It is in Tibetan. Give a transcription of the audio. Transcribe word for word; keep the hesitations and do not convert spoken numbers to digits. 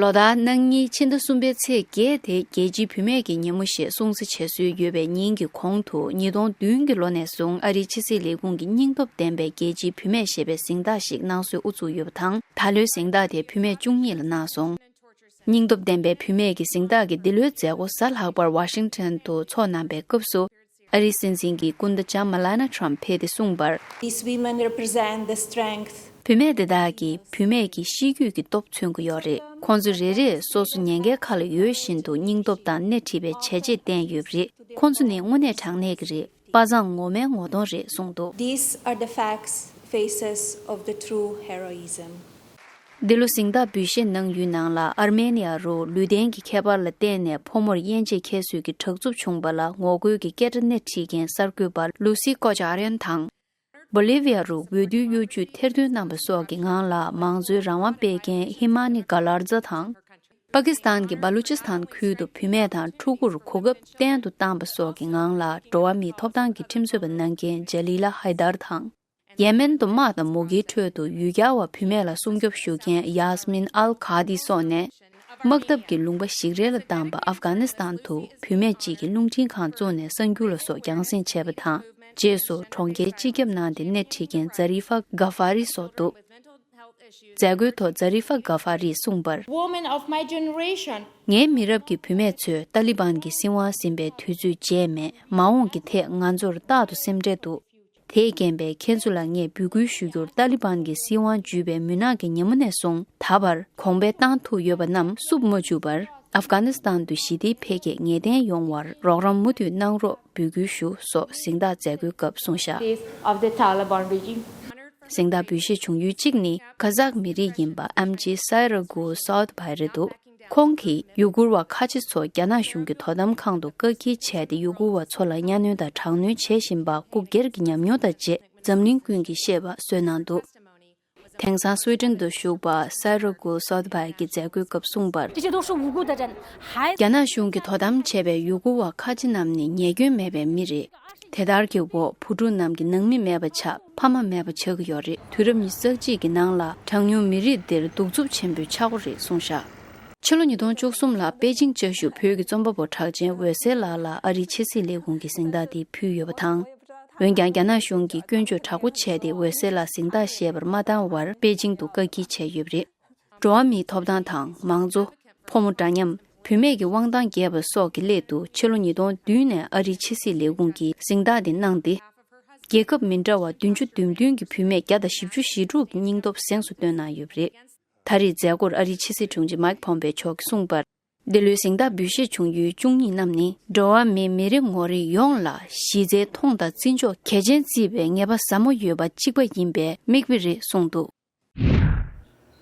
ལོ་ལྟར་གནངས་ཉིན་ཕྱི་ཟླ་གསུམ་པའི་ཚེས་བརྒྱད་དེ་རྒྱལ་སྤྱིའི་བུད་མེད་ཀྱི་ཉིན་མོ་ཞེས་སྲུང་བརྩི་བྱེད་སྲོལ་ཡོད་པའི་ཉིན་གྱི་གོང་དུ། ཉིས་སྟོང་བདུན་གྱི་ལོ་ནས་བཟུང་ཨ་རིའི་ཕྱི་སྲིད་ལས་ཁུངས་ཀྱིས་སྙིང་སྟོབས་ལྡན་པའི་རྒྱལ་སྤྱིའི་བུད་མེད་ཞེས་པའི་གཟེངས་རྟགས་ཤིག་གནང་སྲོལ་དབུ་བཙུགས་ཡོད་པ་དང་། ད་ལོའི་གཟེངས་རྟགས་དེ་བུད་མེད་བཅུ་གཉིས་ལ་གནང་སོང་། སྙིང་སྟོབས་ལྡན་པའི་བུད་མེད་ཀྱི་གཟེངས་རྟགས་ཀྱི་འདི་ལོའི་མཛད་སྒོ་གཟའ་ལྷག་པར་ཝ་ཤིང་ཊོན་དུ་འཚོགས་གནང་པའི་སྐབས་སུ། ཨ་རིའི་སྲིད་འཛིན་གྱི་སྐུ་ཟླ་ལྕམ་མ་ལ་ན་ཊམ་ཕེབས་ཏེ་གསུངས་པར། These women represent the strength. བུད་མེད་དེ་དག་གིས་བུད་མེད་ཀྱི་གཤིས་རྒྱུད་ཀྱི་སྟོབས་མཚོན་གྱི་ཡོད་རེད། ཁོང་ཚོ་རེ་རེས་སོ་སོ་ཉེན་ཁའི་ཁ་ལ་ཡོད་བཞིན་དུ་སྙིང་སྟོབས་དང་སྣེ་ཁྲིད་པའི་བྱས་རྗེས་བསྟན་ཡོད་པ་རེད། ཁོང་ཚོ་ནི་དངོས་གནས་དྲང་གནས་ཀྱི་རེད། དཔའ་མཛངས་ངོ་མའི་ངོ་གདོང་རེད་གསུངས་འདུག These are the facts, faces of the true heroism. འདི་ལོ་གཟེངས་རྟགས་འབུལ་བཞེས་གནང་ཡུལ་ནང་ལ་ཨར་མེ་ནི་ཡ་རུ་ལུས་རྟེན་གྱི་ཁྱད་པར་ལ་བརྟེན་ནས་ཕོ་མོར་དབྱེ་འབྱེད་འཁྱེར་སྲོལ་གྱི་དྲག་རྩུབ་བྱུང་བ་ལ་ངོ་རྒོལ་གྱི་སྐད་སྒྲ་སྣེ་ཁྲིད་མཁན་གསར་འགོད་པ་ལུ་སི་ཀོ་ཅཱ་རན་དང་། བོ་ལི་ཝི་ཡ་རུ་འོས་བསྡུའི་གཡོ་ཇུས་ཐེར་འདོན་གནང་བ་སོགས་ཀྱི་ངང་ལ་མང་གཙོའི་རང་དབང་སྤེལ་མཁན་ཧི་མ་ནི་ག་ལར་ཛ་དང་། པ་ཀི་སི་ཐན་གྱི་བ་ལུ་ཅི་སི་ཐན་ཁུལ་དུ་བུད་མེད་དང་ཕྲུ་གུར་གོ་སྐབས་གཏན་དུ་བཏང་བ་སོགས་ཀྱི་ངང་ལ་འགྲོ་བ་མིའི་ཐོབ་ཐང་གི་ཁྲིམས་རྩོད་པ་གནང་མཁན་ཇ་ལི་ལ་ཧའི་དར་དང་། ཡེ་མེན་དུ་དམག་དང་མུ་གེའི་ཁྲོད་དུ་ཡུལ་གྱར་བ་བུད་མེད་ལ་སྲུང་སྐྱོབ་ཞུ་མཁན་ཡཱས་མིན་ཨལ་ཁ་དི་སོགས་ནས། དམག་འཐབ་ཀྱི་ལུང་པ་ཞིག་རལ་ལ་བཏང་པ་ཨབ་གྷ་ནི་སི་ཐན་དུ་བུད་མེད་ཅིག་གིས་རླུང་འཕྲིན་ཁང་བཙུགས་ནས་གསར་འགྱུར་ལ་སོགས་རྒྱང་སྲིང་བྱས་པ་དང་། རྗེས་སུ་གྲོང་ཁྱེར་སྤྱི་ཁྱབ་ནང་དེ་སྣེ་ཁྲིད་མཁན་ཛ་རི་ཧྥ་གྷ་ཧྥ་རི་སོགས་འདུག་མཛད་སྒོའི་ཐོག་ཛ་རི་ཧྥ་གྷ་ཧྥ་རིས་གསུངས་པར། Women of my generation. ངའི་མི་རབས་ཀྱི་བུད་མེད་ཚོས་ཏཱ་ལི་བན་གྱི་སྲིད་དབང་ཟིན་པའི་དུས་ཚོད་བརྗེད་མེད། མ་འོངས་ཀྱི་ཐད་ང་ཚོར་རྟག་ཏུ་སེམས་ཁྲལ་འདུག་དེས་རྐྱེན་པས་ཁྱེད་ཚོ་ལ་ངས་འབོད་སྐུལ་ཞུ་རྒྱུར། ཏཱ་ལི་བན་གྱི་སྲིད་དབང་བརྒྱུད་པའི་མུན་ནག་གི་ཉིན་མོ་ནས་བཟུང་ད་བར་གོང་འཕེལ་བཏང་ཐུབ་ཡོད་པ་རྣམས་བསུབ་མ་བཅུག་པར། ཨབ་གྷ་ནི་སི་ཐན་དུ་ཞི་བདེའི་འཕེལ་རྒྱས་ངེས་གཏན་ཡོང་བར་རོགས་རམ་མུ་མཐུད་གནང་རོགས་འབོད་སྐུལ་ཞུ་སོགས་གཟེངས་རྟགས་མཛད་སྒོའི་སྐབས་གསུངས་བཞག Of the Taliban regime. གཟེངས་རྟགས་འབུལ་བཞེས་བྱུང་ཡུལ་གཅིག་ནི་ཁ་ཛག་མི་རིགས་ཡིན་པ་ཨམ་ཆི་སའི་ར་གུ་སའོད་བྷའི་རེད་འདུག་ཁོང་གིས་ཡུ་གུར་བ་ཁ་ཆེ་ཚོ་རྒྱ་ནག་གཞུང་གི་དོ་དམ་ཁང་དུ་བཀག་སྐྱིལ་བྱས་ཏེ་ཡུ་གུར་བ་ཚོ་ལ་གཉའ་གནོན་དང་དྲག་གནོན་བྱེད་བཞིན་པ་སྐུ་སྒེར་གྱི་ཉམས་མྱོང་དང་བཅས་འཛམ་གླིང་ཀུན་གྱིས་ཤེས་པ་བཟོས་གནང་འདུག་དེང་སང་སུའེ་ཏེན་དུ་བཞུགས་པ་སའི་ར་གུ་སའོད་བྷའི་གིས་མཛད་སྒོའི་སྐབས་གསུངས་པར། 这些都是无辜的人，还རྒྱ་ནག་གཞུང་གིས་དོ་དམ་བྱས་པའི་ཡུ་གུར་བ་ཁ་ཆེ་རྣམས་ནི་ཉེས་སྐྱོན་མེད་པའི་མི་རེད། དེ་ལྟར་གྱི་འོག་བུ་ཕྲུག་རྣམས་ཀྱི་ནང་མི་མེད་པ་ཆགས། ཕ་མ་མེད་པ་ཆགས་ཀྱི་ཡོད་རེད། དུས་རབས་ཉི་ཤུ་རྩ་གཅིག་གི་ནང་ལ་གྲངས་ཉུང་མི་རིགས་འདིར་གདུག་རྩུབ་ཆེན་པོའི་ཆག་སྒོ་རེད་གསུངས་བཞག་ཕྱི་ལོ་ཉིས་སྟོང་བཅུ་གསུམ་ལ་པེ་ཅིང་བཅའ་བཞུགས་བོད་ཀྱི་རྩོམ་པ་པོ་གྲགས་ཅན་འོད་ཟེར་ལགས་ལ་ཨ་རིའི་ཕྱི་སྲིད་ལས་ཁུངས་ཀྱིས་གཟེངས་རྟགས་དེ་ཕུལ་ཡོད་པ་དང་། འོན་ཀྱང་རྒྱ་ནག་གཞུང་གིས་སྐྱོན་བརྗོད་དྲག་པོ་བྱས་ཏེ་འོད་ཟེར་ལགས་གཟེངས་རྟགས་བཞེས་པར་མ་བཏང་བར་པེ་ཅིང་དུ་བཀག་སྐྱིལ་བྱས་ཡོད་པ་རེད། འགྲོ་བ་མིའི་ཐོབ་ཐང་དང་མང་གཙོ། ཕོ་མོ་འདྲ་མཉམ། བུད་མེད་ཀྱི་དབང་ཐང་རྒྱས་པ་སོགས་ཀྱི་སླད་དུ་ཕྱི་ལོ་ཉིས་སྟོང་བདུན་ནས་ཨ་རིའི་ཕྱི་སྲིད་ལས་ཁུངས་ཀྱིས་གཟེངས་རྟགས་འདི་གནང་སྟེ། རྒྱལ་ཁབ་མི་འདྲ་བ་བདུན་ཅུ་དོན་བདུན་གྱི་བུད་མེད་བརྒྱ་དང་བཞི་བཅུ་ཞེ་དྲུག་གི་སྙིང་སྟོབས་གཟེངས་སུ་བསྟོད་གནང་ཡོད་པ་རེད། ད་རེས་མཛད་སྒོར་ཨ་རིའི་ཕྱི་སྲིད་དྲུང་ཆེ་མཱིག་ཕོམ་པེ་མཆོག་གིས་གསུངས་པར། འདི་ལོའི་གཟེངས་རྟགས་འབུལ་བཞེས་བྱུང་ཡུལ་བཅུ་གཉིས་རྣམས་ནི་འགྲོ་བ་མིའི་མི་རེ་ངོ་རེ་ཡོངས་ལ་གཞི་རྩའི་མཐོང་དང་བརྩི་འཇོག་གལ་ཆེན་བརྩིས་པའི་ངེས་པ་ཟབ་མོ་ཡོད་པ་གཅིག་པ་ཡིན་པའི་མིག་དཔེ་རེད་གསུངས་འདུག